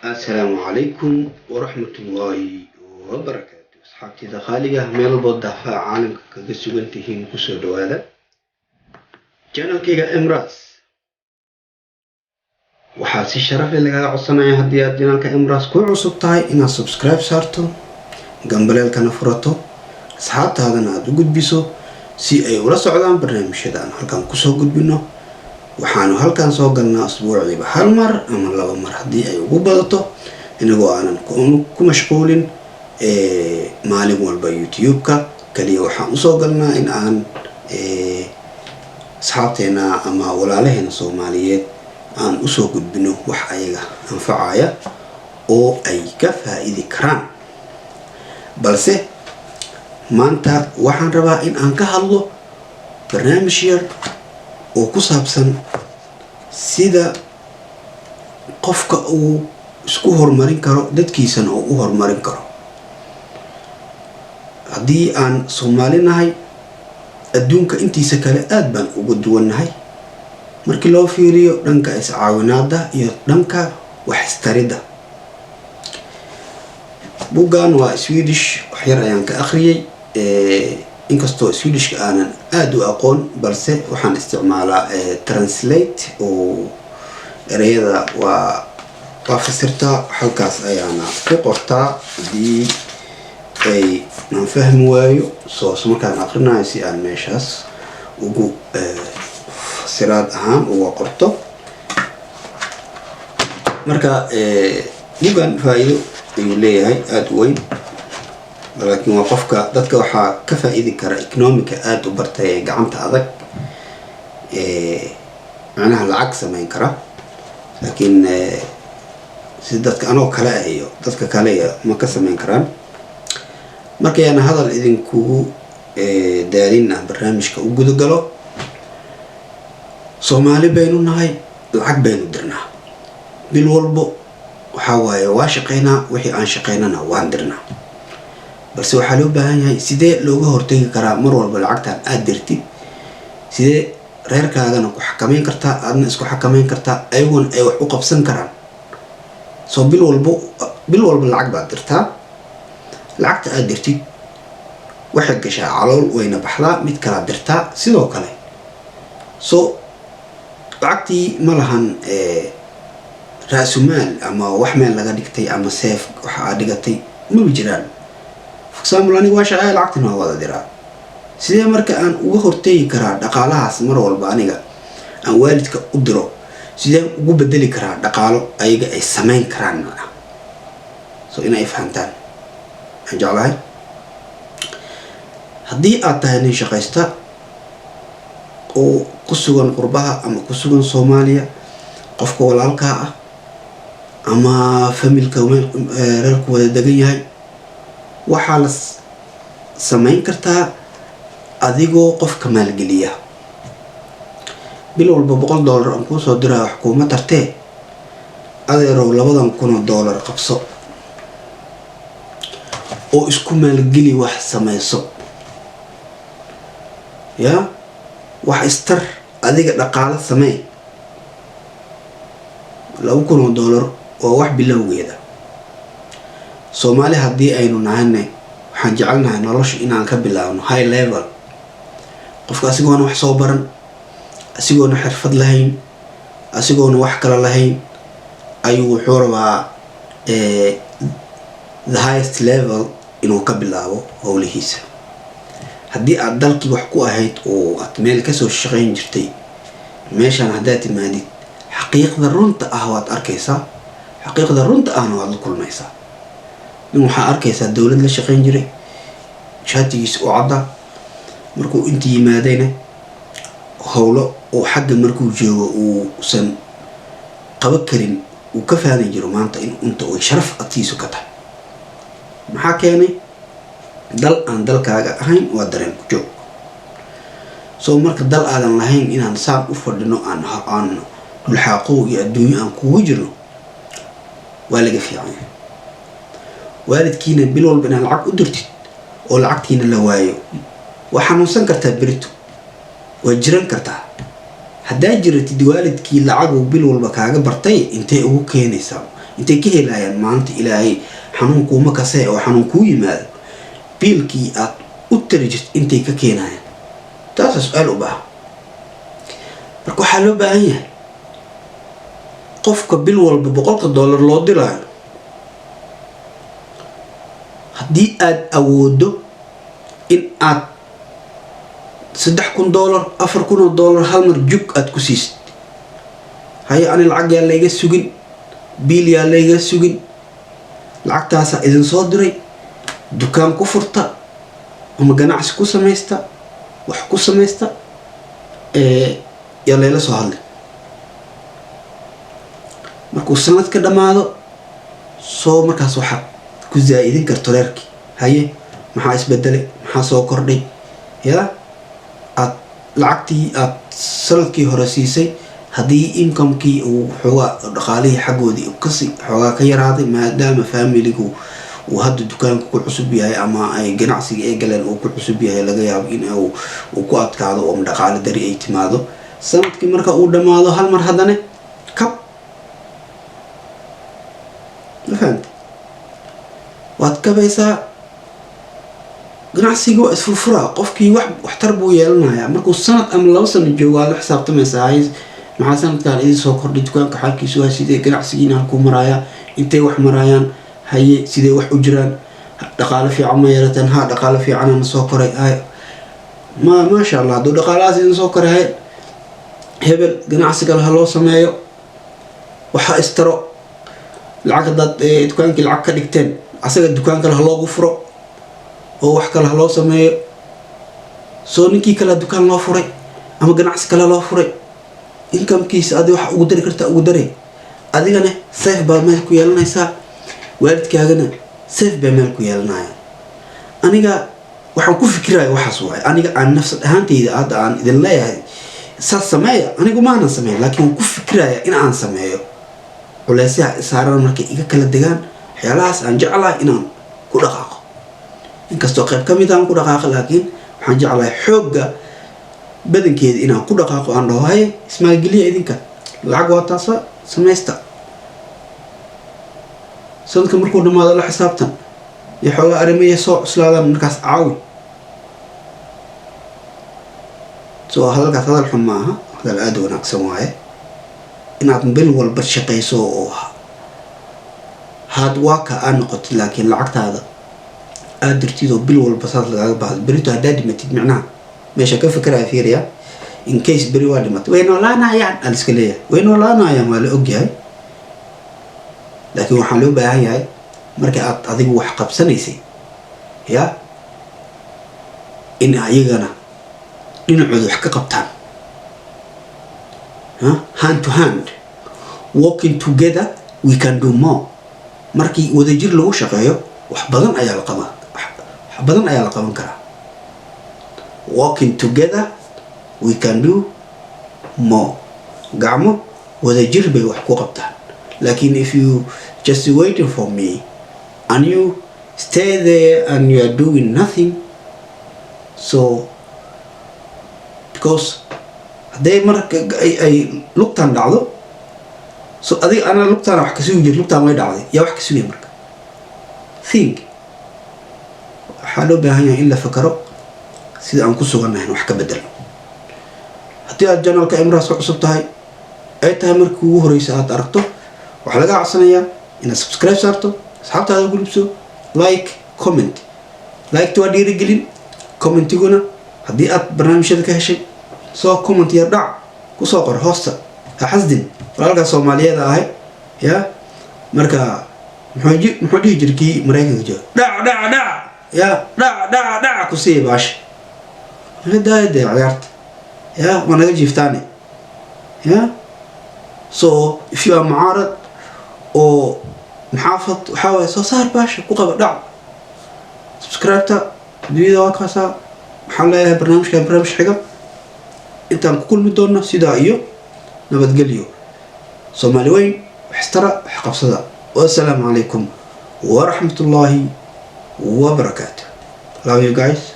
Asalaamu calaykum waraxmatullaahi wabarakaatu. Asxaabtida qaaliga, meel walbood daafaha caalamka kaga sugan tihiin, kusoo dhawaada channelkayga Emras. Waxaa si sharaf leh lagaga codsanaya, haddii aad channelka Emras ku cusub tahay, inaad subscribe saarto, gambaleelkana furato, asxaabtaadana aada u gudbiso si ay ula socdaan barnaamijyada aan halkan kusoo gudbino. Waxaanu halkan soo galnaa usbuuciiba hal mar ama laba mar haddii ay ugu badato, inagoo aanan ku mashquulin maalin walba YouTube-ka. Kaliya waxaan usoo galnaa in aan asxaabteena ama walaalaheena Soomaaliyeed aan usoo gudbino wax ayaga anfacaya oo ay ka faa-iidi karaan. Balse maanta waxaan rabaa in aan ka hadlo barnaamij yar oo ku saabsan sida qofka uu isku horumarin karo, dadkiisana uu u horumarin karo. Haddii aan Soomaali nahay, adduunka intiisa kale aada baan uga duwannahay markii loo fiiriyo dhanka iscaawinaada iyo dhanka wax istaridda. Buuggan waa Swedish, wax yar ayaan ka akhriyey. Inkastoo Swedishka aanan aada u aqoon, balse waxaan isticmaalaa translate oo ereyada waa fasirtaa, halkaas ayaana ku qortaa haddii ay aan fahmi waayo soos markaan aqrinayo, si aan meeshaas ugu fasiraad ahaan uga qorto. Marka buuggan faa-iido ayuu leeyahay aada u weyn, laakiin waa qofka dadka waxaa ka faa-iidi kara economicka aada u bartay ee gacanta adag, macnaha lacag sameyn kara. Laakiin si dadka anoo kale ah iyo dadka kale iyo ma ka sameyn karaan. Markayaan hadal idinkugu daalin, aan barnaamijka u gudagalo. Soomaali baynu nahay, lacag baynu dirnaa bil walbo. Waxaa waaye, waa shaqeynaa, wixii aan shaqeynana waan dirnaa. Balse waxaa loo baahan yahay, sidee looga hortegi karaa mar walba lacagtaan aada dirtid? Sidee reerkaagana ku xakameyn kartaa, aadna isku xakameyn kartaa, ayaguna ay wax u qabsan karaan? Soo bil walbo, bil walba lacag baad dirtaa. Lacagta aada dirtid waxay gashaa calool, wayna baxdaa, mid kalaad dirtaa sidoo kale. So lacagtii ma lahan ra-sumaal ama wax meel laga dhigtay ama safe waxa aad dhigatay maba jiraan. For example, aniga waa shaqeeya, lacagtina waa wada diraa. Sidee marka aan uga hortegi karaa dhaqaalahaas mar walba aniga aan waalidka u diro? Sideen ugu bedeli karaa dhaqaalo ayaga ay sameyn karaan? So in ay fahamtaan aan jeclahay. Haddii aad tahay nin shaqaysta oo ku sugan qurbaha ama ku sugan Soomaaliya, qofka walaalkaa ah ama familka reerku wada degan yahay, waxaa la sameyn kartaa adigoo qofka maalgeliya. Bil walba $100 aan kuusoo diraayo wax kuuma tartee, adeerow, 2000 oo dollar qabso oo isku maalgeli, wax sameyso, yaa wax istar, adiga dhaqaalo samee. $2000 waa wax bilowgeeda. Soomaali haddii aynu nahayne, waxaan jecelnahay nolosha inaan ka bilaabno high level. Qofka asigoona wax soo baran, asigoona xirfad lahayn, asigoona wax kale lahayn, ayuu wuxuu rabaa the highest level inuu ka bilaabo howlihiisa. Haddii aad dalkii wax ku ahayd oo aad meel kasoo shaqayn jirtay, meeshaan haddaad timaadid, xaqiiqda runta ah waad arkaysaa, xaqiiqda runta ahna waad la kulmaysaa. Nin waxaa arkaysaa dowlad la shaqayn jiray, shaatigiisa u cadda, markuu inta yimaadayna howlo oo xagga markuu joogo uusan qaban karin uu ka faani jiro, maanta in unta ay sharaf agtiisu ka tahay. Maxaa keenay? Dal aan dalkaaga ahayn waa dareen ku joog. So marka dal aadan lahayn inaan saan u fadhino, aan dhulxaaqow iyo adduunyo aan kugu jirno, waa laga fiicanya. Waalidkiina bil walba inaad lacag u dirtid oo lacagtiina la waayo, waa xanuunsan kartaa berito, waa jiran kartaa. Haddaa jiratid, waalidkii lacaguu bil walba kaaga bartay intay ugu keenaysaa? Intay ka helayaan maanta? Ilaahay xanuun kuuma kasee oo xanuun kuu yimaado, biilkii aad u tari jirta intay ka keenayaan? Taasaa su-aal u baahan. Marka waxaa loo baahan yahay qofka bil walba $100 loo diraayo, haddii aad awoodo in aad $3,000, $4,000 hal mar jug aad ku siisid, haye, ani lacag yaa layga sugin, biil yaa layga sugin, lacagtaasaa idin soo diray, dukaan ku furta ama ganacsi ku samaysta, wax ku samaysta, yaa layla soo hadlay. Markuu sanadka dhammaado, soo markaas waxaad ku zaa'idin karto reerkii, haye, maxaa isbedelay, maxaa soo kordhay? Yaa aad lacagtii aad sanadkii hore siisay, haddii incomekii uu xoogaa dhaqaalihii xaggoodii kasi xoogaa ka yaraaday, maadaama familigu uu hadda dukaanka ku cusub yahay ama ay ganacsiga ay galeen uu ku cusub yahay, laga yaabo in uu ku adkaado oo dhaqaale dari ay timaado. Sanadkii marka uu dhammaado, hal mar haddana kab. Ma fahamte? Waad kabaysaa, ganacsigii waa isfurfuraa, qofkii wax waxtar buu yeelanayaa. Markuu sanad ama 2 sano joogo, waad la xisaabtamaysaa: hay, maxaa sanadkan idin soo kordhay? Dukaanka xaalkiisu waa sidee? Ganacsigiina halkuu marayaa? Intay wax maraayaan? Haye, sidee wax u jiraan? Dhaqaalo fiican ma yeelateen? Ha, dhaqaalo fiicanana soo koray. Hay, ma maasha Allah, hadduu dhaqaalahaas idin soo koray, hay, hebel ganacsi kale ha loo sameeyo, waxa istaro lacag. Haddaad dukaankii lacag ka dhigteen, asaga dukaan kale ha loogu furo oo wax kale ha loo sameeyo. Soo ninkii kale dukaan loo furay ama ganacsi kale loo furay, incomekiisa adi waxa ugu dari kartaa ugu daray. Adigana safe baad meel ku yeelanaysaa, waalidkaagana safe baa meel ku yeelanaya. Aniga waxaan ku fikiraya waxaas waay. Aniga aan nafsad ahaanteyda hadda aan idin leeyahay saas sameeya, anigu maanan sameyn, laakiin waan ku fikiraya in aan sameeyo. Culeysyaha isaaran markay iga kala degaan, waxyaalahaas aan jeclahay inaan ku dhaqaaqo, inkastoo qayb ka mid aan ku dhaqaaqo, laakiin waxaan jeclahay xoogga badankeeda inaan ku dhaqaaqo, aan dhaho: haye, ismaalgeliya idinka, lacag waa taasa, samaysta. Sanadka markuu dhamaado la xisaabtan iyo xoogaa arrimaya soo cuslaadaan, markaas caawi. So hadalkaas hadal xun ma aha, hadal aada u wanaagsan waaye. Inaad bil walba shaqayso oo hard worker aad noqotid, laakiin lacagtaada aada dirtid oo bil walba saas lagaaga baahdo, berito haddaa dhimatid, micnaha meesha ka fikeraya fiiriya. In case beri waa dhimatay, way noolaanayaan aa liska leeyahay, way noolaanayaan, waa la ogyahay, laakiin waxaa loo baahan yahay marka aad adigu wax qabsanaysay ya in ayagana dhinacooda wax ka qabtaan. Hand to hand, working together, we can do more. Markii wadajir lagu shaqeeyo, wax badan ayaa la qaban, wax badan ayaa la qaban karaa. Working together, we can do more. Gacmo wadajir bay wax ku qabtaan. Laakiin if you just waiting for me and you stay there and you are doing nothing, so because hadday marka ay lugtaan dhacdo, so adiga ana lugtaana wax ka sugi jir, lugtaan way dhacday, yaa wax ka sugaya? Marka think, waxaa loo baahan yahay in la fakaro sida aan ku sugannahay wax ka bedelo. Haddii aad channelka Imraas ku cusub tahay, ay tahay markii ugu horeysa aad aragto, waxaa laga codsanayaa inaad subscribe saarto, asxaabtaada gulubso, like, comment. Liketa waa dhiirigelin, commentiguna haddii aad barnaamijyada ka heshay, soo comment yar dhac kusoo qor hoosta. Ha xasdin walaalkaa Soomaaliyeed ahay ya. Marka muxuu dhihi jira kii Maraykanka jooga? Dhac dhac dhac ya, dhac dhac dhac ku sii baasha, naga daaya dee ciyaarta ya, waa naga jiiftaane ya. So if you are mucaarad oo muxaafad, waxaa waaye soo saar baasha ku qaba dhac subscribe-ta. Duniyada waa kaasaa. Waxaan leeyahay barnaamijkan barnaamij xiga intaan ku kulmi doonno, sidaa iyo nabadgelyo. Soomaali weyn, waxistara, wax qabsada. Wassalaamu calaykum waraxmat ullaahi wabarakaatu. Love you guys.